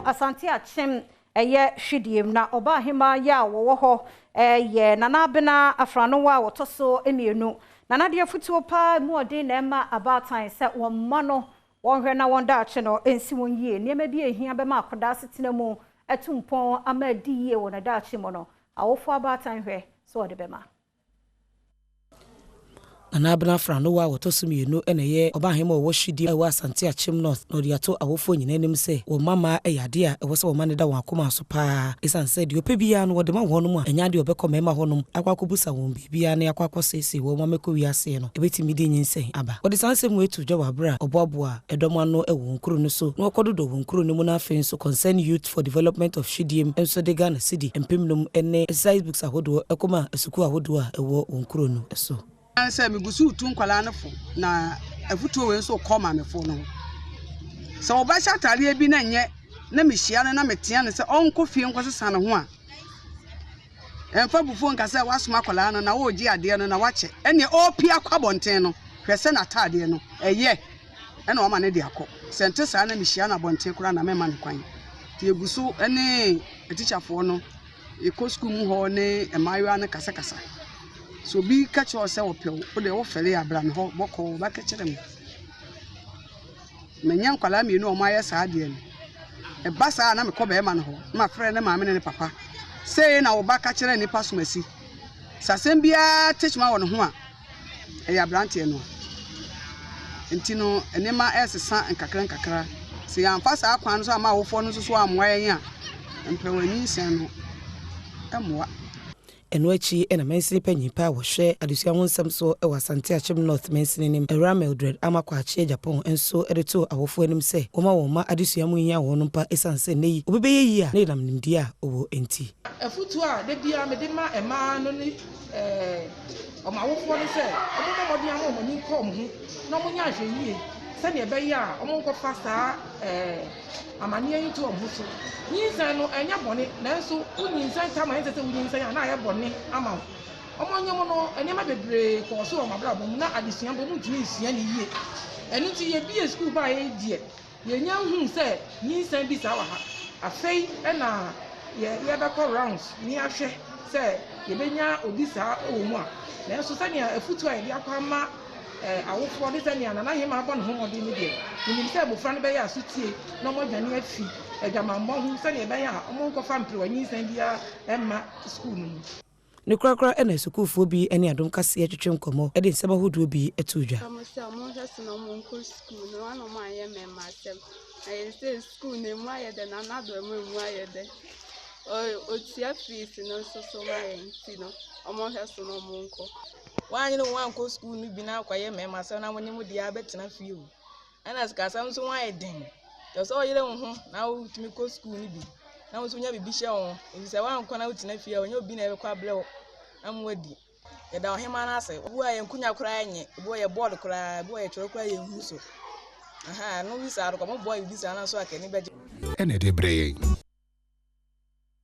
Asante Akyem ɛyɛ Hwidiem na ɔbaahemaa yi a wɔwɔ hɔ yɛ Nana Abena Afranowa a wɔtɔ so mmienu. Nana deɛ afutuo paa mu ɔden na ɛma abaatan sɛ wɔn mma no wɔnhwɛ na wɔn daakye no nsi wɔn yie. Nneɛma bi a ehia bɛma akwadaa asetena mu atu mpɔn ama adi yie wɔ ne daakye mu no, awofoɔ abaatan hwɛ sɛ wɔde bɛma. Nana Abena Afranowa a wɔtɔ so mmienu na ɛyɛ ɔbaahemaa a ɔwɔ Hwidiem a ɛwɔ Asante Akyem North na ɔde ato awofoɔ nyinaa anim sɛ wɔn mma mmaa yɛ adeɛ a ɛwɔ sɛ wɔma no da wɔn akoma so paa ɛsiane sɛ deɛ ɔpɛ biara no wɔde ma wɔn a ɛnyɛ adeɛ a ɔbɛkɔ mmarima hɔnom akɔ akɔbusa wɔn biribiara na akɔ akɔseesei wɔn ama mɛkɔ wiase no ɛbɛtumi de nyinsɛn aba. Wɔde saa nsɛm wei to dwa wɔ aberɛ a ɔboaboa ɛdɔm ano wɔ wɔn kuro no so na wɔkɔdodɔ wɔn kuro no mu. Na afei nso Concern Youth for Development of Hwidiem nso de Ghana cedi 5000 ne exercise books ahodoɔ ɛkɔma asukuu ahodoɔ a ɛwɔ wɔn kuro no so. Sɛ megu so retu nkwadaa no fo na afutuo wei nso kɔ maamefoɔ no ho sɛ wɔbɛhyɛ ataadeɛ bi na nyɛ na mehyia no na metea no sɛ ɔnkɔ fie nkɔsesa ne ho a, ɛmfa bufuo nka sɛ wasoma akwadaa no na wɔregye adeɛ no na wakyɛ. Ɛnneɛ ɔrepia akɔ abɔnten no, hwɛ sɛ n'ataadeɛ no ɛyɛ ɛna wama no de akɔ. Sɛ nte saa na mehyia no abɔnten koraa na mɛma no kwan. Nti yɛgu so ne atikyafoɔ no yɛkɔ sukuu mu hɔ ne mmaayewa no kasakasa. Sɛ obi ka kyerɛ wo sɛ wɔpɛ wo, wode wofɛre a, bra me hɔ bɔkɔɔ, wobɛka kyerɛ me. Manya nkwadaa mmienu a wɔayɛ saa adeɛ no. Ɛba saa na mekɔ bɛrima no hɔ na mafrɛ ne maame ne ne papa sei na wo ba ka kyerɛ nnipa somasi. Sɛ asɛm biara tekyima wɔ ne ho a, ɛyɛ aberanteɛ no a. Nti no nneɛma ɛresesa nkakra nkakra. Sɛ yɛamfa saa kwan no so ama awofoɔ no nso so ammoa yɛn a, mprɛwaninsɛn no mmoa. Ɛno akyi ɛna mansini panyin pa a wɔhwɛ adesua ho nsɛm so wɔ Asante Akyem North mansini nim, Awura Mildred Amakwaakye Japan, nso de too awofoɔ anim sɛ wɔma wɔn mma adesua mu hia wɔn mpa, ɛsiane sɛ nnɛ yi obi bɛyɛ yie a ne nam nimdeɛ a ɔwɔ nti. Afutuo a da biara mede ma mmaa no ne ɔmo awofoɔ no sɛ ɔmo mmɔ mmɔden ama ɔmo ani nkɔ ɔmo ho na ɔmo nyɛ ahwɛ yie sɛnea ɛbɛyɛ a ɔmo nkɔfa saa amanneɛ yi to ɔmo ho so. Nyinsɛn no ɛnyɛ bɔne, nanso wonyinsɛn tam a ɛnsɛ sɛ wonyinsɛn a na ayɛ bɔne ama wo. Ɔmo anyam no, nneɛma bebree kɔɔ so wɔ ɔmo abrabɔ mu na adesua mpo ɔmo ntumi nsua ne yie. Ɛno nti yɛbie sukuu baa yɛ deɛ yɛnya nhuu sɛ nyinsɛn bi saa wɔ ha. Afei ɛna yɛ yɛbɛkɔ rounds ne ahwɛ sɛ yɛbɛnya obi saa wɔ mu a. Nanso sɛnea afutuo a yɛde akɔ ama awofoɔ ne sɛnea Nana Hema abɔ ne ho mmɔden no deɛ, menim sɛ mmɔfra no bɛyɛ asotie na ɔmo adwane afi adwamammɔ ho sɛnea ɛbɛyɛ a ɔmo nkɔfa mperewa nyinsɛn biara ɛmma sukuu no mu. Ne korakora ɛna sukuufoɔ bi ne Adom Kaseɛ twetwe nkɔmmɔ de nsɛm ahodoɔ bi to dwa. Ɔmo sɛ ɔmo nhwɛ so na ɔmo nkɔ sukuu na wɔn a ɔmo anyɛ mmarima asɛm na yɛn sɛ sukuu na emu ayɛ dɛ na anado emu ayɛ dɛ. Otua fees no nso so ma yɛn, nti no ɔmo nhwɛ so na ɔmo nkɔ. Woanyere wo ankɔ sukuu no bi na akɔyɛ mmarima asɛm na wo ne mo deɛ abɛtena fie o. Ɛna sikasɛm nso ho ayɛ den. Kyerɛ sɛ ɔyere wo ho na wotumi kɔ sukuu no bi na wo nso wonya biribi hyɛ wo ho, ɛfiri sɛ woankɔ na wotena fie a, ɔnyɛ obi na ɛbɛkɔ abrɛ wo na mo adi. Yɛda ɔhema no ase. Obi wɔ a yɛn nkonya koraa nyɛ, obi wɔ yɛ board koraa, obi wɔ yɛ twerɛ koraa yɛnhu so. Aha, ɛno bi saa no kɔ, mo boa biribi saa no nso a k'ani bɛgye. Ɛna ɛde brɛ yɛn.